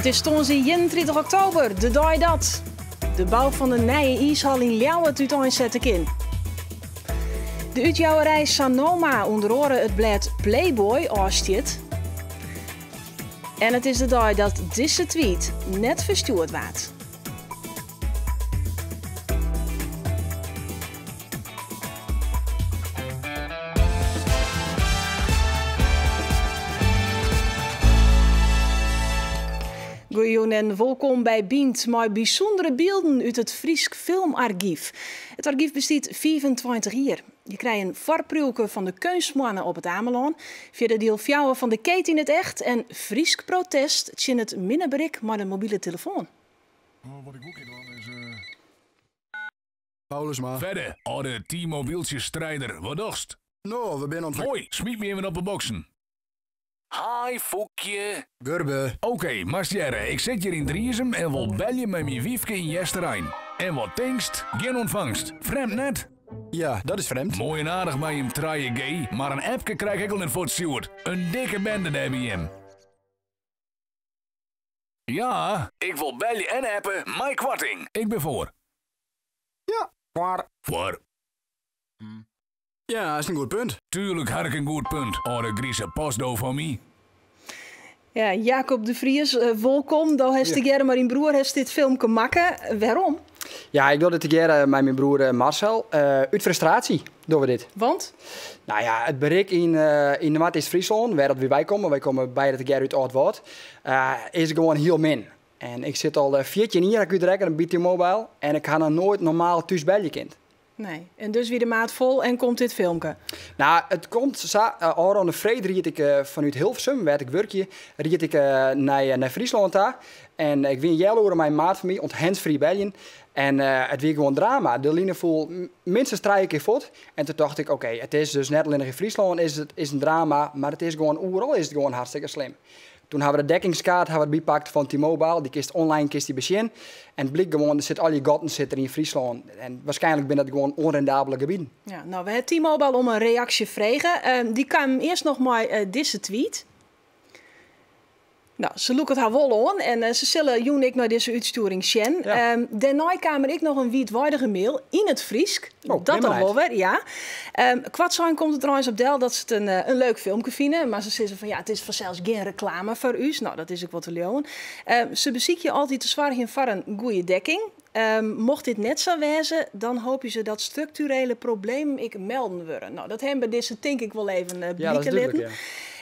It is tongersdei 31 oktober, de dei dat de bou fan de nije iishal yn Ljouwert úteinsette kin. De útjouwerij Sanoma ûnder oare it blêd Playboy ôfstjit. En it is de dei dat dizze tweet net ferstjoerd waard. Goejûn en wolkom by Bynt mei bysûndere bylden út it Frysk Filmargyf. It argyf bestiet 25 jier. Je krije in foarpriuwke fan de keunstmoanne op It Amelân, fierder diel fjouwer fan de Keet yn it echt en Frysk protest tsjin it minne berik mei de mobile telefoan. Oh, wat ik wol kin dwaan is. Uh... Paulusma. Fedde, âlde T-mobieltsjestrijder, wat dochst? No, we binne oan it. Moai, smyt my even op 'e boksen. Hi Foekje. Gurbe. Oké, moatst hearre, ik sit hjir yn Driezum en wol belje mei myn wyfke yn Easterein. En wat tinkst? Gjin ûntfangst. Frjemd net? Ja, dat is frjemd. Moai en aardich mei jim 3G, mar in appke krij ik ek al net fuortstjoerd. In dikke bende dêr by jim. Ja, ik wol belje en appe mei koarting. Ik bin foar. Ja, foar. Foar. Ja, is in goed punt. Tuerlik ha ik in goed punt, âlde grize postdo fan my. Ja, Jacob de Vries, eh, wolkom. Do hast tegearre mei dyn broer hast dit filmke makke. Wêrom? Ja, ik doch dit tegearre mei myn broer eh, Marcel. Uh, út frustraasje dogge we dit. Want? Nou ja, it berik yn, uh, yn Noardeast-Fryslân, wêr dat wy wei komme, wy komme beide tegearre út Aldwâld, uh, is gewoan hiel min. En ik sit al 14 jier, ik útrekkene by T-Mobile en ik ha noch noait normaal thús belje kind. Nee, en dus wie de maat fol en komt dit filmke? Nou, it komt sa. Uh, ôfrûne freed ried ik uh, fanút Hilversum, wêr't ik wurkje, ried ik uh, nei, nei Fryslân ta. En ik wie in healoere mei in maat fan my, oan it handsfree beljen. En it wie gewoan drama. De line foel minstens trije kear fuort. En toen tocht ik, oké, it is dus net allinnich yn Fryslân is it is in drama, mar it is gewoan oeral is it gewoan hartstikke slim. Toen ha we de dekkingskaart ha we derby pakt fan T-Mobile. Dy kinst online kinst dy besjen. En it blykt gewoan, der sit al dy gatten sit der yn Fryslân. En waarskynlik binne dat gewoan ûnrendabele gebieten. Ja, no, we ha T-Mobile om in reaksje frege. Uh, dy kaam earst noch mei uh, dizze tweet. No, se lûke it har wol oan en uh, se sille jûn ek nei dizze útstjoering sjen. Ja. Um, dêrnei kaam der ek noch in wiidweidige mail yn it Frysk. Oh, dat dan wol wer, ja. Um, koartsein komt it der eins op del dat se it in, eh, in leuk filmke fine. Mar se sizze fan ja, it is fansels gjin reklame foar ús. No, dat is ek wol te leauwen. Um, se besykje altyd te soargjen foar in goede dekking. Um, mocht dit net sa wêze, dan hoopje se dat strukturele problemen ek melden wurde. No, dat hawwe by dizze tink ik wol even uh, blike litten. Ja.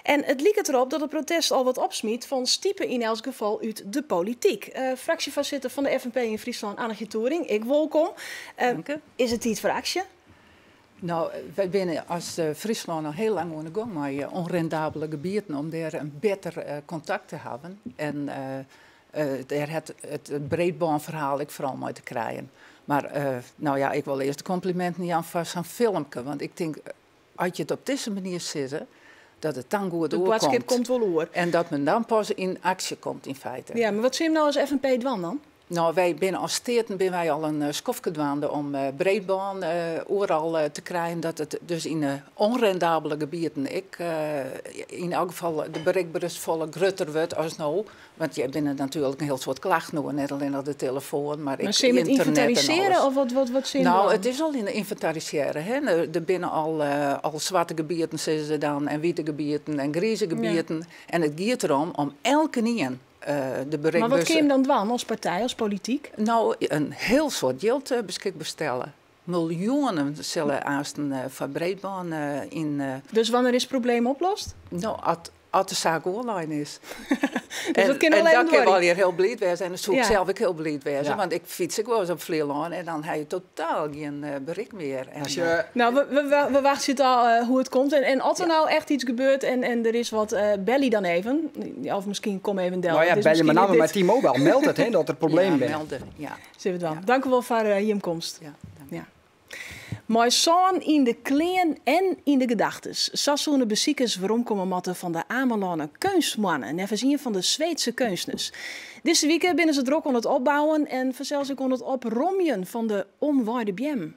En it liket derop dat it protest al wat opsmyt fan stipe yn elts gefal út de polityk. Uh, fraksjefoarsitter fan de FNP yn Fryslân, Annigje Toering, ek wolkom. Uh, is it tiid foar aksje? No, wy binne as eh, Fryslân al hiel lang oan de gong mei ûnrendabele gebieten om dêr in better kontakt te hawwen. En dêr hat it breedbânferhaal ek foaral mei te krijen. Mar no ja, ik wol earst de kompliminten jaan foar sa'n filmke, want ik tink as je it op dizze manier sizze, dat it dan goed De oerkomt. boadskip komt wol oer. En dat men dan pas yn aksje komt yn feite. Ja, mar wat sil jim no as FNP dwaan dan? No, wy binne as Steaten binne wy al in skoftke dwaande om breedbân oeral te krijen. Dat it dus yn de ûnrendabele gebieten ek yn elk gefal de berikberens folle grutter wurdt as no. Want hjir binne natuerlik in hiel soad klachten oer, net allinnich de telefoan, mar ek Maar sil jim it ynternet en ynventarisearje alles. of wat, wat, wat sil jim No, dwaan? it is al yn ynventarisearre. Hè. Der binne al, al swarte gebieten, sizze se dan, en wite gebieten en grize gebieten. En it giet derom om elkenien de Maar wat kin berikberens. jim dan dwaan as partij, as polityk? No, in hiel soad jild beskikber stelle. Miljoenen sille aansten foar breedbân yn. Dus wannear is it probleem oplost? No, as as de saak oerlein is. Dus dat kin En al even dan kin duorje. wol hjir hiel bliid wêze. En dan soe ik sels ek hiel bliid wêze, want ik fyts ek wolris op Flylân en dan ha je totaal gjin berik mear. En, As je No, we, we, we wachtsje it ôf eh, hoe it komt. En, en as der no echt iets gebeurt en, en der is wat, eh belje dan even. Of miskien kom even del. Nou ja, Het is belje met miskien name net mei dit. T-Mobile. Meld it, hè, dat der problemen ja, binne. melde. Ja, Sille we dwaan. Ja. Dank u wol foar uh, jim komst. ja, dank. Ja. Mei sân yn de klean en yn de gedachtes. Sa soene besikers weromkomme moatte fan de Amelânner keunstmoanne, neffens ien fan de Sweedske keunstners. Dizze wike binne se drok oan it opbouwen en fansels ek oan it opromjen fan de omwaaide beammen.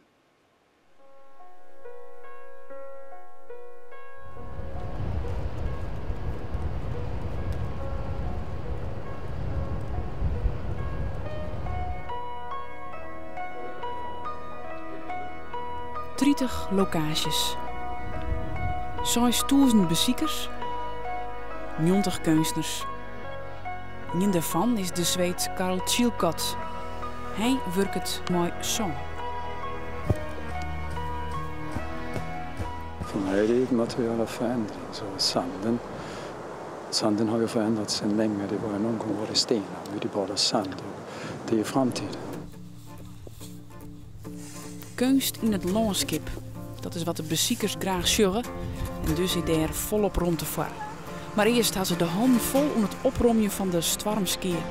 30 lokaasjes. 6000 besikers, 90 keunstners. Ien dêrfan is de Sweed Carl Chilcott. Hy wurket mei sân. För mig är det ett material av förändring. Så sanden har ju förändrats sedan länge. Det var ju någon gång var det stenar, nu är det bara sand. Och det är framtiden. Keunst yn it lânskip. Dat is wat de besikers graach sjogge. En dus is dêr folop romte foar. Mar earst ha se de hannen fol oan it opromjen fan de stoarmskea.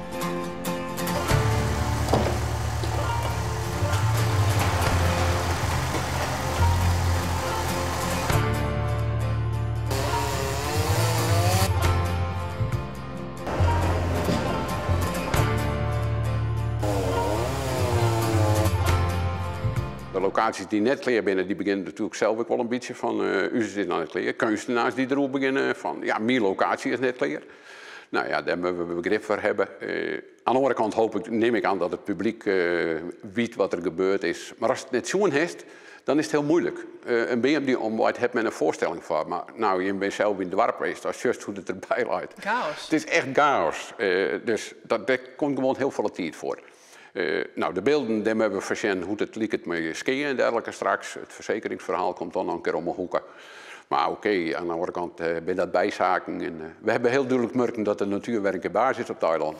De lokaasjes dy't net klear binne, dy begjinne natuerlik sels ek wol in bytsje fan, ús is dit noch net klear. Keunstenaars dy't deroer begjinne fan, ja, myn lokaasje is net klear. Nou ja, dêr moatte we begrip foar hawwe. Oan de oare kant hoop ik, nim ik oan dat it publyk wit wat der gebeurd is. Mar ast it net sjoen hast, dan is it hiel muoilik. In beam dy't omwaait hat men in foarstelling foar. Mar nou, jim binne sels yn it doarp west, ast sjochst hoe't it derby leit. Chaos. It is echt chaos. Dus dêr komt gewoan hiel folle tiid foar. Nou, de bylden, dêr moatte we foar sjen hoe't it liket mei skea en dergelike straks. It fersekeringsferhaal komt dan noch in kear om 'e hoeke. Mar oké, oan de oare kant binne dat bysaken. En we hawwe hiel dúdlik murken dat de natuer wer in kear baas is op it eilân.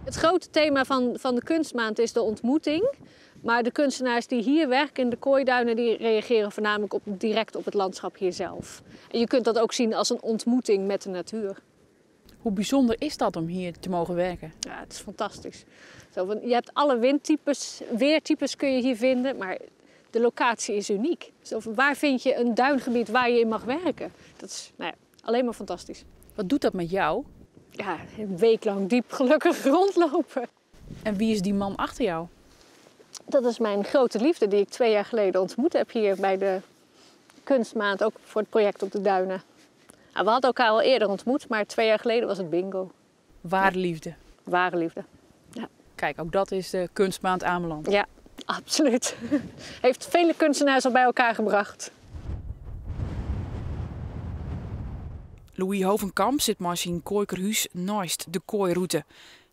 Het grote thema van de kunstmaand is de ontmoeting. Maar de kunstenaars die hier werken in de Kooiduinen, die reageren voornamelijk direct op het landschap hier zelf. En je kunt dat ook zien als een ontmoeting met de natuur. Hoe bijzonder is dat om hier te mogen werken? Ja, het is fantastisch. Je hebt alle windtypes, weertypes kun je hier vinden, maar de locatie is uniek. Waar vind je een duingebied waar je in mag werken? Dat is alleen maar fantastisch. Wat doet dat met jou? Ja, een week lang diep gelukkig rondlopen. En wie is die man achter jou? Dat is mijn grote liefde die ik 2 jaar geleden ontmoet heb hier bij de kunstmaand, ook voor het project op de duinen. We hadden elkaar al eerder ontmoet, maar 2 jaar geleden was het bingo. Ware liefde. Ware liefde, ja. Kijk, ook dat is de kunstmaand Ameland. Ja, absoluut. Heeft vele kunstenaars al bij elkaar gebracht. Louis Hovenkamp sit mei syn koaikerhús neist de kooiroute.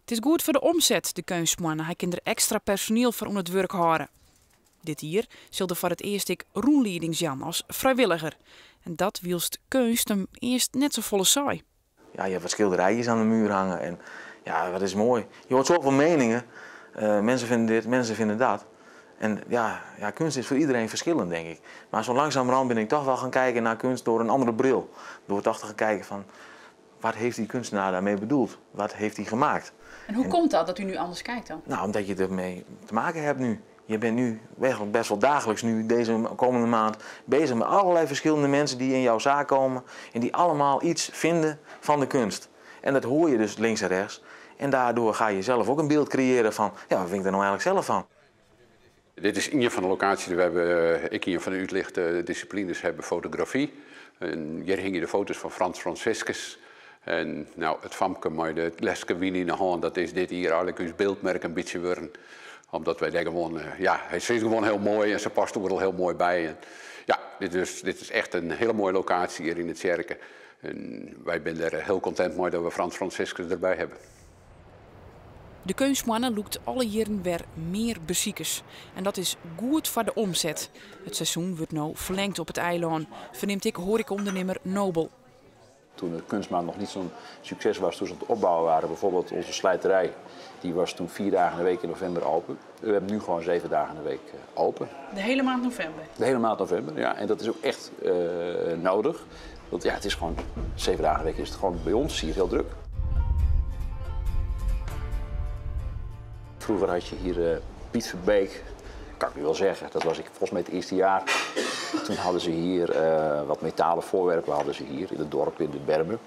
It is goed foar de omset, de keunstmoanne. Hy kin der ekstra personiel foar oan it wurk hâlde. Dit jier sil er foar it earst ek rûnliedings jaan as frijwilliger. En dat wylst keunst him earst net safolle sei. Ja, je hebt wat schilderijen aan de muur hangen en ja, wat is mooi. Je hoort zoveel meningen. Mensen vinden dit, mensen vinden dat. En ja, kunst is voor iedereen verschillend, denk ik. Maar zo langzamerhand ben ik toch wel gaan kijken naar kunst door een andere bril. Door toch te gaan kijken van, wat heeft die kunstenaar daarmee bedoeld? Wat heeft hij gemaakt? En hoe komt dat, dat u nu anders kijkt dan? Omdat je ermee te maken hebt nu. Je bent nu eigenlijk best wel dagelijks nu, deze komende maand, bezig met allerlei verschillende mensen die in jouw zaak komen en die allemaal iets vinden van de kunst. En dat hoor je dus links en rechts. En daardoor ga je zelf ook een beeld creëren van, ja, wat vind ik daar nou eigenlijk zelf van? Dit is een van de locaties die we hebben, ik een van de uitlichte disciplines hebben fotografie. En hier hingen de foto's van Frans Franciscus. En het famke met de leske wien in de hand, dat is dit hier eigenlijk ons beeldmerk een beetje worden. Omdat wij daar gewoon, ja, hij is gewoon heel mooi en ze past er wel heel mooi bij. En ja, dit is echt een hele mooie locatie hier in het Tsjerke. En wij zijn er heel content mee dat we Frans Franciscus erbij hebben. De keunstmoanne lûkt alle jierren wer mear besikers. En dat is goed foar de omset. It seizoen wurdt no ferlingd op it eilân, fernimt ek horecaûndernimmer Nobel. Toen de kunstmaand nog niet zo'n succes was, toen ze aan het opbouwen waren, bijvoorbeeld onze slijterij, die was toen 4 dagen in de week in november open. We hebben nu gewoon 7 dagen in de week open. De hele maand november? De hele maand november, ja. En dat is ook echt nodig. Want het is gewoon 7 dagen in de week is het gewoon bij ons hier heel druk. Vroeger had je hier Piet Verbeek, kan ik nu wel zeggen, dat was ik volgens mij het eerste jaar. Toen hadden ze hier wat metalen voorwerpen hadden ze hier in het dorp, in de Bermen.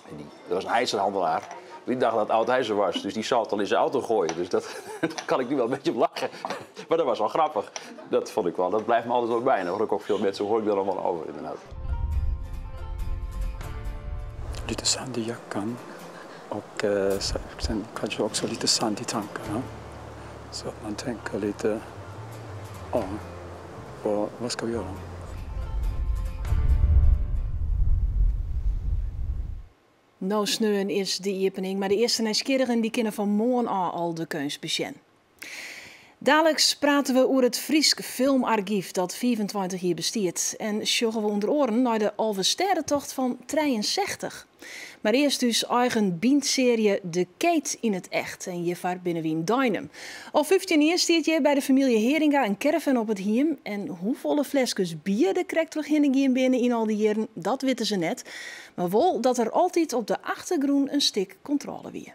En dat was een ijzerhandelaar. Die dacht dat het oud ijzer was, dus die zal het al in zijn auto gooien. Dus daar kan ik nu wel een beetje op lachen. Maar dat was wel grappig. Dat vond ik wel. Dat blijft me altijd wel bij. En daar hoor ik ook veel mensen, hoor ik daar allemaal over inderdaad. Lite sand i jackan och sen kanske också lite sand i tankarna. Så att man tänker lite, ja, vad ska vi göra? No sneon is de iepening, mar de earste nijsgjirrigen dy kinne fan moarn ôf al de keunst besjen. Daliks prate we oer it Frysk Filmargyf dat 25 jier bestiet en sjogge we ûnder oaren nei de Alvestêdetocht fan 63. Mar earst ús eigen Bynt-searje De Keet yn it echt en hjirfoar binne we yn Deinum. Al 15 jier stiet hjir by de famylje Heringa in caravan op it hiem en hoefolle fleskes bier der krekt trochhinne gien binne yn al dy jierren, dat witte se net. Mar wol dat der altyd op de achtergrûn in stik kontrôle wie.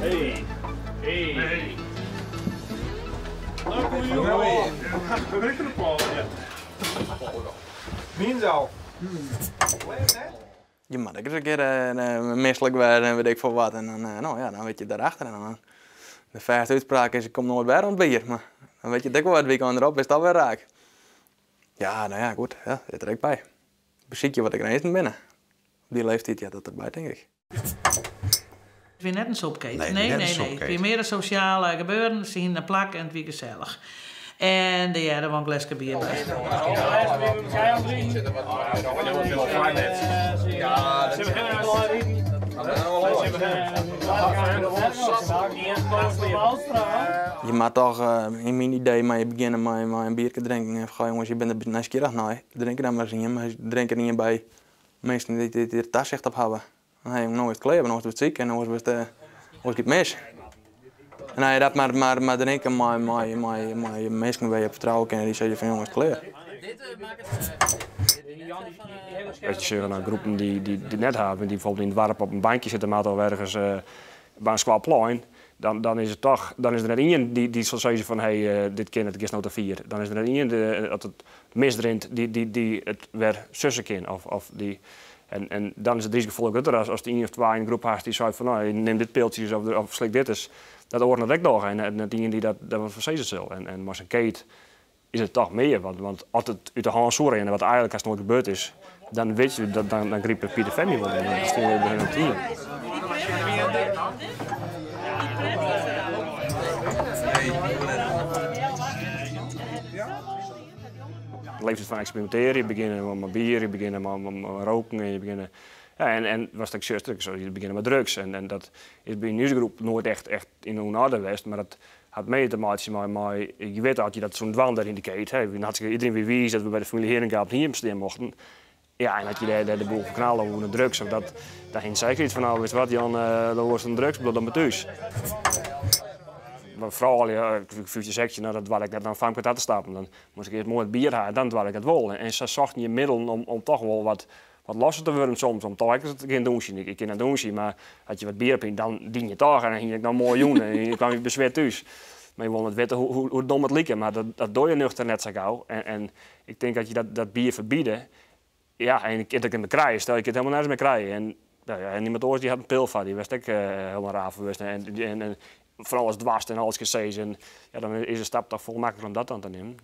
Hey. Hey. Je moat ek ris in kear mislik wêze en weet ik folle wat. En dan, no ja, dan witte je dêrachter. En dan, de fêste útspraak is, ik kom noait wer oan it bier. Mar dan witte je it ek wol, it wykein derop is it alwer raak. Ja, no ja, goed, ja, sit der ek by. Besykje wat de grinzen binne. Op dy leeftiid heart dat derby, tink ik. It wie net in sûpkeet. Nee, Nee, net in nee, nee. It sûpkeet. wie mear in sosjale gebeuren. Se hienen in plak en it wie gesellich. En der hearde wol in gleske bier by. Je moat toch, yn myn idee, mei je begjinne mei in bierke drinken. En goh jonges, je binne der nijsgjirrich nei. Drink der dan mar ris ien. Mar drink der ien by minsken dy't der tasicht op hawwe. Hey, no is it klear, no is it siik en oars wurdst, oars giet it mis. En as je dat mar drinke mei minsken wêr't je op fertrouwe kinne, dy sizze fan jonges, klear. As je sjogge nei groepen dy't it net hawwe, dy't bijvoorbeeld yn it doarp op in bankje sitte moatte of ergens by in skoalplein, dan is it toch, dan is der net ien dy't sil sizze fan hey, dit kin net, it giet no te fier. Dan is der net ien, as it misrint, dy't it wer susse kin of dy. En dan is it risiko folle grutter as ien of twa yn in groep hast dy't seit fan no, nim dit piltsje of slik dit ris, dat oaren dat ek dogge en net ien dy't dat wat foar sizze sil. En mei sa'n keet is it toch mear, want as it út de hân soe rinne, wat eigenlik hast noait gebeurd is, dan wit je, dat, dan grypt Pieter Femmy wol yn en dan stean we by him team. De leeftijd fan eksperimintearjen, je begjinne mei bier, je begjinne mei roken en je begjinne, ja, en watst ek sjochst, je begjinne mei drugs en dat is by ús groep noait echt yn oarder west, mar dat hat mei te meitsjen mei, je witte as je dat soene dwaan dêr yn de keet, hè, we hartstikke, iedereen wie wiis dat we by de famylje Heringa op it hiem stean mochten. Ja, en as je dêr de boel ferknalde oer de drugs, of dat, dan hiene sy ek iets fan, nou, witst wat, Jan, dan wolst in drugs, bliuw dan mar thús. Mar froulju, ik wie 15, 16, nou, dat doar ik net nei in famke ta te stappen. Dan moast ik earst moai it bier ha en dan doar ik it wol. En sa sochten je middelen om toch wol wat losser te wurden soms, om toch ek ris te gean dûnsjen. Ik kin net dûnsjen, mar as je wat bier op hiene, dan dien je toch en dan hie ik noch in moaie jûn en ik kwam je beswet thús. Mar je wolle net witte hoe dom it like, mar dat doar je nuchter net sa gau. En ik tink dat je dat bier ferbiede, ja, en je kinst it ek net mear krije. Stel, je kinst it helemaal nergens mear krije. En, nou ja, en niemand oars die hat in pil foar, dy west ek helemaal raar foar west. En foaral as dwars en alles kin sizze. En, ja, dan is de stap toch folle makliker om dat dan te nimmen.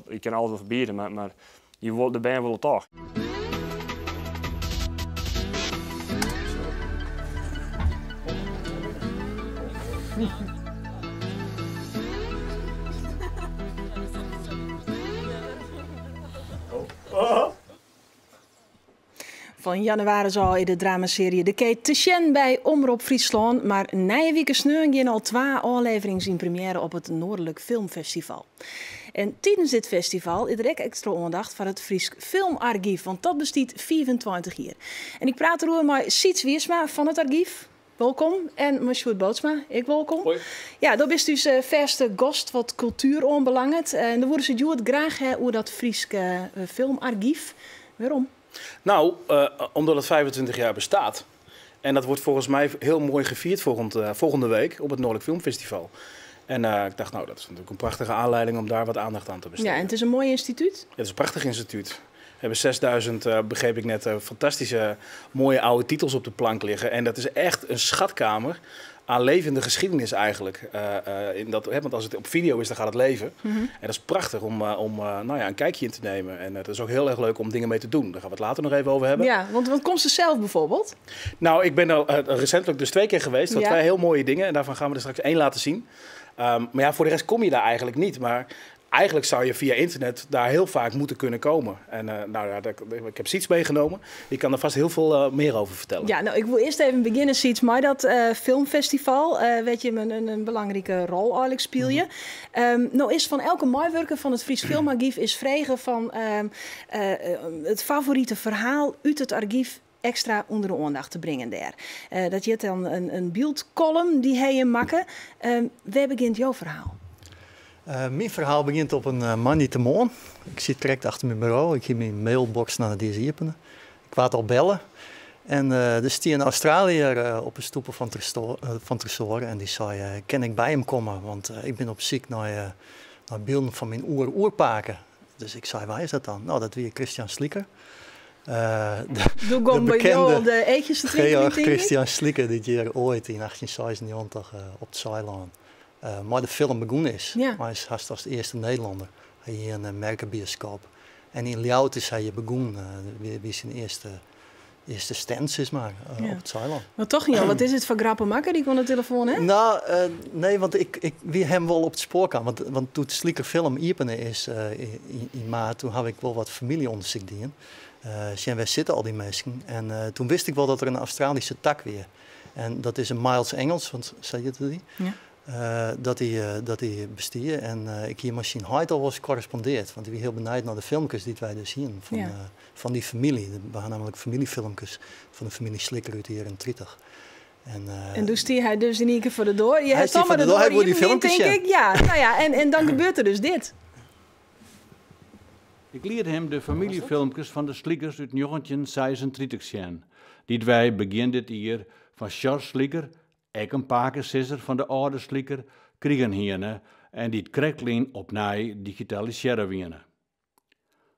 Je kin alles wol ferbiede, mar je wol, de bern wolle toch. Fan jannewaris ôf is de dramasearje De Keet te sjen by Omrop Fryslân. Mar nije wike sneon gean al 2 ôfleverings yn premjêre op it Noardlik Filmfestival. En tidens dit festival is der ek ekstra oandacht foar it Frysk Filmargyf, want dat bestiet 25 jier. En ik praat deroer mei Syds Wiersma fan it argyf. Wolkom. En mei Sjoerd Bootsma, ek wolkom. Hoi. Ja, do bist ús fêste gast wat kultuer oanbelanget. En dan wolle se hjoed graach ha oer dat Frysk Filmargyf. Wêrom? Nou, omdat het 25 jaar bestaat. En dat wordt volgens mij heel mooi gevierd volgende week op het Noordelijk Filmfestival. En ik dacht, nou, dat is natuurlijk een prachtige aanleiding om daar wat aandacht aan te besteden. Ja, en het is een mooi instituut. Het is een prachtig instituut. We hebben 6000, begreep ik net, fantastische mooie oude titels op de plank liggen. En dat is echt een schatkamer aan levende geschiedenis eigenlijk. In dat, hè, want als het op video is, dan gaat het leven. En dat is prachtig om nou ja, een kijkje in te nemen. En het is ook heel erg leuk om dingen mee te doen. Daar gaan we het later nog even over hebben. Ja, want wat komt ze zelf bijvoorbeeld? Nou, ik ben al recentelijk dus 2 keer geweest. Dat 2 heel mooie dingen. En daarvan gaan we er straks 1 laten zien. Maar ja, voor de rest kom je daar eigenlijk niet. Maar eigenlijk zou je via internet daar heel vaak moeten kunnen komen. En nou ja, ik heb Siets meegenomen. Die kan er vast heel veel meer over vertellen. Ja, nou, ik wil eerst even beginnen, Siets. Maar dat filmfestival, weet je, een belangrijke rol eigenlijk speel je. Nou is van elke meewerker van het Fries Filmarchief is vregen van het favoriete verhaal uit het archief extra onder de aandacht te brengen daar. Dat je dan een beeldcolumn die hij je makken. Waar begint jouw verhaal? Mijn verhaal begint op een maandag. Ik zit direct achter mijn bureau. Ik heb mijn mailbox naar deze openen. Ik wou al bellen. En er stond een Australiër op een stoepen van Tresor. En die zei, kan ik bij hem komen? Want ik ben op zoek naar beelden van mijn oer-oerpaken. Dus ik zei, waar is dat dan? Nou, dat weer Christian Slieker. De bekende de eetjes te drinken, Georg Christian Slieker, die hier ooit in 1896 op het Zeiland. Maar de film begonnen is. Ja. Maar hij is haast als de eerste Nederlander. Hij hier een merkenbioscoop. En in Ljouwert is hij begonnen. Wie zijn eerste stand is maar op het Zeiland. Maar toch niet al, wat is het voor grappen makker die ik aan de telefoon heb? Nou, nee, want ik wie hem wel op het spoor kan. Want toen de Slieker film opende is in maart, toen had ik wel wat familieonderzoek gedaan. Wij zitten al die mensen. En toen wist ik wel dat er een Australische tak weer. En dat is een Miles Engels, want zei je het die? Ja. Dat hij bestier. En ik hier machine Hyde al was correspondeerd. Want ik ben heel benieuwd naar de filmpjes die wij dus zien van die familie. We hadden namelijk familiefilmpjes van de familie Slikker uit de jaren 30. En dus die hij dus in één keer voor de door. Je hebt allemaal de door, hij die filmpjes, denk ik. Ja, nou ja, en dan gebeurt er dus dit. Ik leerde hem de familiefilmpjes van de Slikkers uit 1936 zien, die wij begin dit jaar van Charles Slikker, ek een pakensisser van de oude Slikker, kriegen hierne en die het krekklien opnieuw digitaliseren wiene.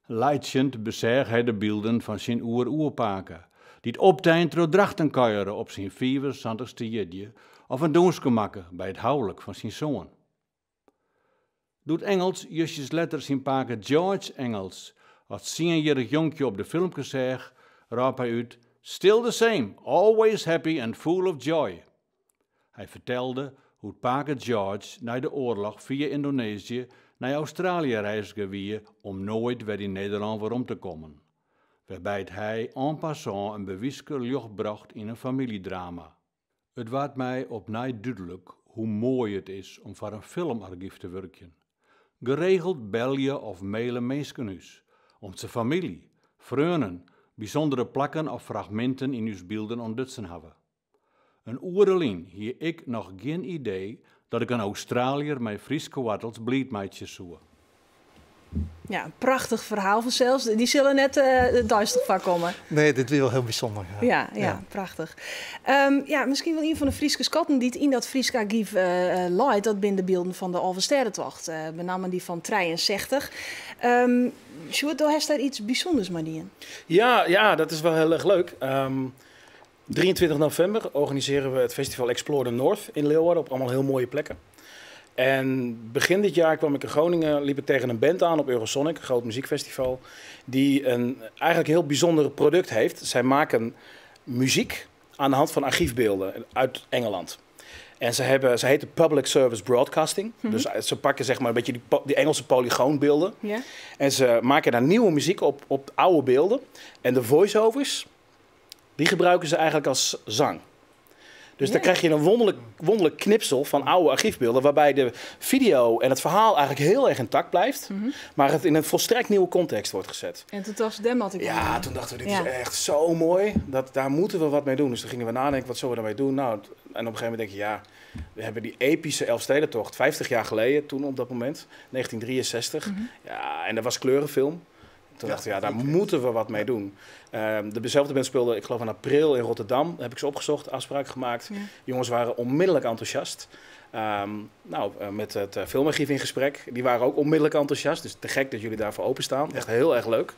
Leidend bezag hij de beelden van zijn oer-oerpaken, die het optijn door drachten kuieren op zijn 74ste jidje of een doenske maken bij het huwelijk van zijn zoon. Doet Engels justjes letter zijn paken George Engels, als 10-jarig jonkje op de filmpje zag, raap hij uit: still the same, always happy and full of joy. Hij vertelde hoe het paken George na de oorlog via Indonesië naar Australië reisde wie om nooit weer in Nederland weer om te komen. Waarbij hij en passant een bewiske lucht bracht in een familiedrama. Het werd mij opnieuw duidelijk hoe mooi het is om voor een filmarchief te werken. Geregeld bel je of mailen mensen om zijn familie, vrienden, bijzondere plakken of fragmenten in uw beelden ontdutsen hebben. Een oerelien hier ik nog geen idee dat ik een Australiër met Frieske wortels bliedmeidjes zoe. Ja, een prachtig verhaal van zelfs. Die zullen net duister van komen. Nee, dit is wel heel bijzonder. Ja, ja, prachtig. Ja, misschien wel een van de Frieske schatten die het in dat Frieske archief leidt, dat binnen de beelden van de Alversterrentocht. Met name die van 63. Sjoerd, heeft daar iets bijzonders maar in? Ja, dat is wel heel erg leuk. 23 november organiseren we het festival Explore the North in Leeuwarden op allemaal heel mooie plekken. En begin dit jaar kwam ik in Groningen, liep ik tegen een band aan op Eurosonic, een groot muziekfestival, die een eigenlijk heel bijzonder product heeft. Zij maken muziek aan de hand van archiefbeelden uit Engeland. En ze heten Public Service Broadcasting. Mm-hmm. Dus ze pakken zeg maar een beetje die Engelse polygoonbeelden. Yeah. En ze maken daar nieuwe muziek op oude beelden. En de voice-overs, die gebruiken ze eigenlijk als zang. Dus dan krijg je een wonderlijk knipsel van oude archiefbeelden, waarbij de video en het verhaal eigenlijk heel erg intact blijft, mm-hmm. maar het in een volstrekt nieuwe context wordt gezet. En toen was dem had ik. Ja, toen dachten we, dit is echt zo mooi, daar moeten we wat mee doen. Dus toen gingen we nadenken, wat zullen we daarmee doen? Nou, en op een gegeven moment denk je, ja, we hebben die epische Elfstedentocht, 50 jaar geleden toen op dat moment, 1963. Mm-hmm. Ja, en dat was kleurenfilm. Toen dachten we, ja, daar moeten we wat mee doen. Dezelfde band speelde, ik geloof in april in Rotterdam. Daar heb ik ze opgezocht, afspraak gemaakt. Jongens waren onmiddellijk enthousiast. Nou, met het filmarchief in gesprek. Die waren ook onmiddellijk enthousiast. Dus te gek dat jullie daarvoor openstaan. Echt heel erg leuk.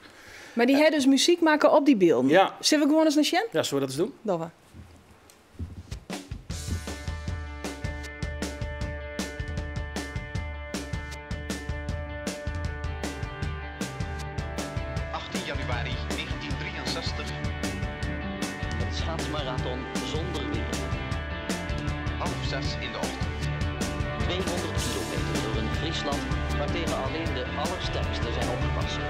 Maar die hebben dus muziek maken op die beelden. Ja. Zullen we gewoon eens naar sjen? Ja, zullen we dat eens doen? Dat we. Januari 1963. Het schaatsmarathon zonder weer. 5:30 in de ochtend. 200 kilometer door een Friesland waartegen alleen de allersterkste zijn opgewassen.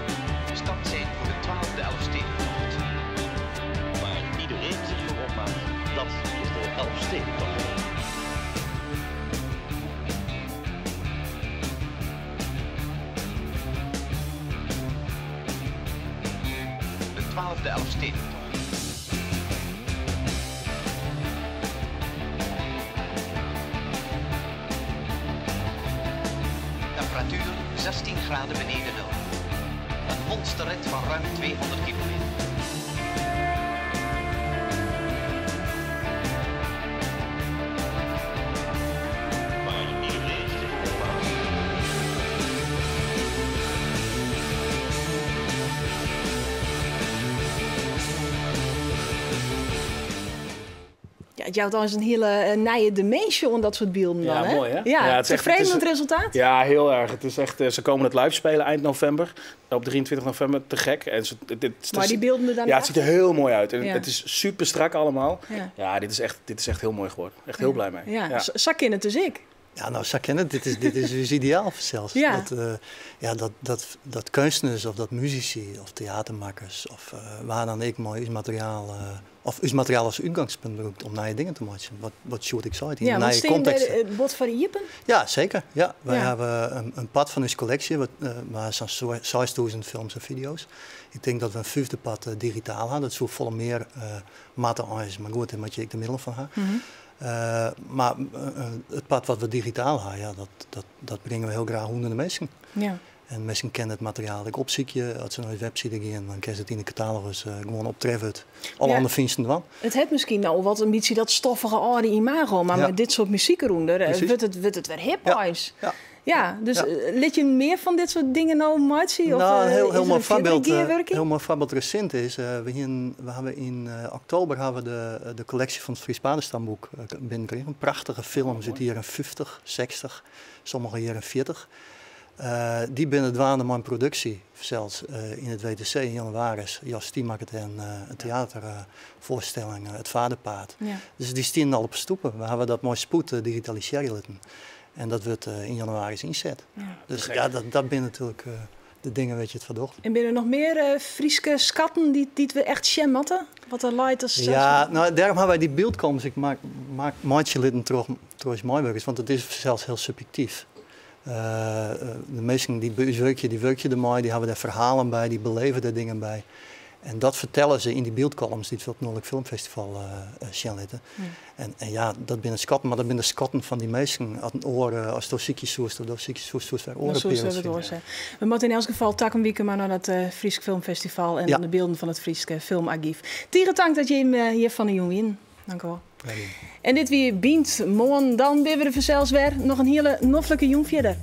Start zijn voor de 12e Elfstedentocht. Waar iedereen zich voor opmaakt, dat is de Elfstedentocht. De 12e Elfstedentocht. Temperatuur 16 graden beneden nul. Een monsterrit van ruim 200 kilometer. Waar iedereen zich voor opmaakt. Ja, het jouwt al eens een hele nije dimensie om dat soort beelden dan, Ja, hè? mooi hè? Ja, het is echt- tevreden het met is- het resultaat? Ja, heel erg. Het is echt, ze komen het live spelen eind november. Op 23 november, te gek. En ze, dit, dit, Maar die beelden er dan Ja, het ziet er heel mooi uit. En Ja. het is super strak allemaal. Ja. Ja, dit is echt heel mooi geworden. Echt heel blij mee. Ja, Zak in het dus ik. Ja, nou, zou kennen. Dit is dus ideaal zelfs. Ja. Dat, ja, dat kunstenaars of dat muzici of theatermakers of waar dan ik mooi is materiaal, of is materiaal als uitgangspunt gebruikt om naar je dingen te maken. Wat Sjoerd ik zei, in Ja, want naar je steen context. bij het bot van de Jippen? Ja, zeker. Ja, wij Ja. hebben een pad van onze collectie, waar zo'n 6000 films en video's. Ik denk dat we een vijfde pad digitaal hadden. Dat is volle meer matten is, maar goed, daar moet je ik de middelen van hebben. Maar het pad wat we digitaal hebben, ja, dat brengen we heel graag onder de mensen. En mensen kennen het materiaal. Ik opzoek je, als ze naar de website gaan, dan kunnen ze het in de catalogus gewoon optreffen. Alle andere vinden het wel. Het heeft misschien nou wat een beetje dat stoffige oude imago, maar met dit soort muziek eronder wordt het weer hip eens. Ja, dus liet je meer van dit soort dingen nou, Martie? Of, Nou, een is heel er mooi een verdere gearwerking? heel mooi voorbeeld recent is, we hebben in oktober hebben we de collectie van het Fries Paardenstamboek binnengekregen. Een prachtige film, zit hier in 50, 60, sommige jaren 40. Die binnen dwaande mijn productie, zelfs in het WTC in januari. Jos die maakt een theatervoorstelling, Het Vaderpaard. Dus die stien al op stoepen. We hebben dat mooi spoed digitaliseren laten. En dat wordt in januari inzet. Dus Gek. ja, dat zijn natuurlijk de dingen, weet je het verdocht. En binnen nog meer Frieske schatten die we echt sjammatten? Wat er leidt als Ja, nou, daarom hebben wij die beeldkomst. Ik maak maatje litten terug mooi werk, want het is zelfs heel subjectief. De meesten die bij ons werken, die werken ermee, die hebben daar verhalen bij, die beleven daar dingen bij. En dat vertellen ze in die beeldcolumns die het op het Noordelijk Filmfestival zien laten. En ja, dat binnen schatten, maar dat binnen de schatten van die meesten. Als een oor, als het ziekjes zoest, of dat ziekjes zoest, zoest, waar Dat oren zoest, perels dat vinden. oor zijn. We moeten in elk geval takken maar naar het Fries Filmfestival en de beelden van het Fries Filmarchief. Tieren dank dat je hem hier van de jong in. Dank u wel. Ja. En dit weer Bient. Morgen dan weer we er zelfs weer. Nog een hele noffelijke jong verder.